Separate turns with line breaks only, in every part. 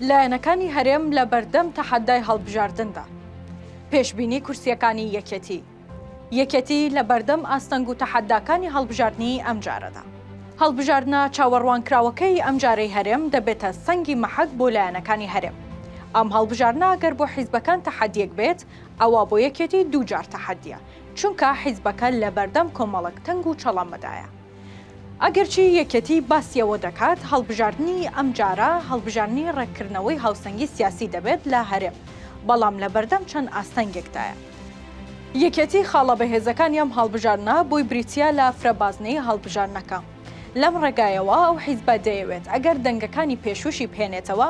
لایەنەکانی هەرێم لە بەردەم تەحەدای هەڵبژاردندا. پێشبینی کورسییەکانی یەکێتی. یەکێتی لە بەردەم ئاستەنگ و تەحەداکانی هەڵبژاردنی ئەمجارەدا. هەڵبژاردنە چاوەڕوانکراوەکەی ئەمجارەی هەرێم دەبێتە سەنگی مەحەک بۆ لایەنەکانی هەرێم. ئەم هەڵبژاردنە گەر بۆ حیزبەکان تەحەدییەک بێت، ئەوا بۆ یەکێتی دووجار تەحەدییە، چونکە حیزبەکە لەبەردەم کۆمەڵێک تەنگ و چەڵەمەدایە. ئەگەرچی یەکێتی باسی ئەوە دەکات هەڵبژاردنی ئەمجارە هەڵبژاردنی ڕێککردنەوەی هاوسەنگی سیاسی دەبێت لە هەرێم، بەڵام لەبەردەم چەند ئاستەنگێکدایە. یەکێتی خاڵە بەهێزەکانی ئەم هەڵبژاردنە بۆی بریتییە لە فرەبازنەیی هەڵبژاردنەکە. لەم ڕێگایەوە ئەو حیزبە دەیەوێت ئەگەر دەنگەکانی پێشووشی بهێنێتەوە،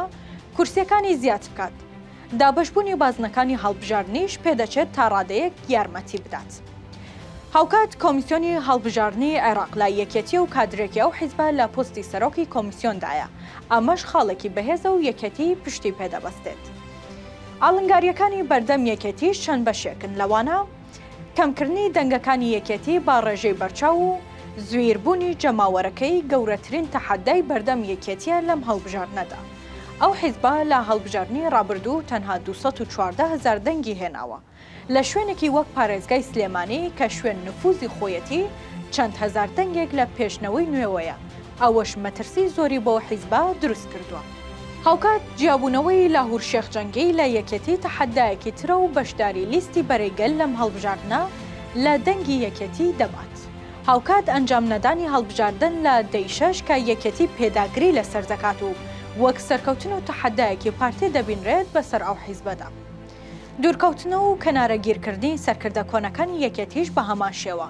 کورسییەکانی زیاد بکات. دابەشبوونی بازنەکانی هەڵبژاردنیش پێدەچێت تا ڕادەیەک یارمەتی بدات. هاوکات کۆمیسیۆنی هەڵبژاردنی عێراق لای یەکێتییە و کادرێکی ئەو حیزبە لە پۆستی سەرۆکی کۆمیسیۆندایە، ئەمەش خاڵێکی بەهێزە و یەکێتی پشتی پێدەبەستێت. ئاڵنگارییەکانی بەردەم یەکێتیش چەند بەشێکن، لەوانە، کەمکردنی دەنگەکانی یەکێتی بە ڕێژەی بەرچاو و زویربوونی جەماوەرەکەی گەورەترین تەحەدای بەردەم یەکێتییە لەم هەڵبژاردنەدا. ئەو حیزبە لە هەڵبژاردنی ڕابردوو تەنها 214 هەزار دەنگی هێناوە. لە شوێنێکی وەک پارێزگای سلێمانی کە شوێن نفوزی خۆیەتی چەند هەزار دەنگێک لە پێش نەوەی نوێوەیە، ئەوەش مەترسی زۆری بۆ حیزبە دروست کردووە. هاوکات جیابوونەوەی لاهور شێخ جەنگی لە یەکێتی تەحەدایەکی ترە و بەشداری لیستی بەرەی گەل لەم هەڵبژاردنە لە دەنگی یەکێتی دەبات. هاوکات ئەنجام نەدانی هەڵبژاردن لە دەی شەش کە یەکێتی پێداگری لەسەر دەکات و وەک سەرکەوتن و تەحەدایەکی پارتی دەبینرێت بەسەر ئەو حیزبەدا. دوورکەوتنەوە و کەنارەگیرکردنی سەرکردە کۆنەکانی یەکێتیش بە هەمان شێوە،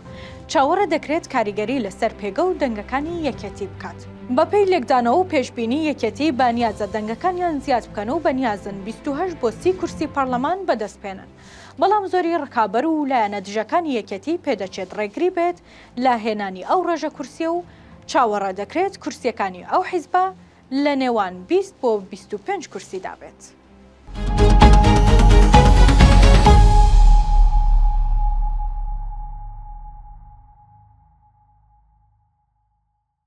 چاوەڕێ دەکرێت کاریگەری لەسەر پێگە و دەنگەکانی یەکێتی بکات. بەپێی لێکدانەوە و پێشبینی یەکێتی بە نیازە دەنگەکانیان زیاد بکەن و بەنیازن 28 بۆ 30 کورسی پەڕلەمان بەدەست بهێنن، بەڵام زۆری ڕکابەر و لایەنە دژەکانی یەکێتی پێدەچێت ڕێگری بێت لە هێنانی ئەو ڕێژە کورسیە و چاوەڕێ دەکرێت کورسیەکانی ئەو حیزبە لە نێوان 20 بۆ 25 کورسیدا بێت.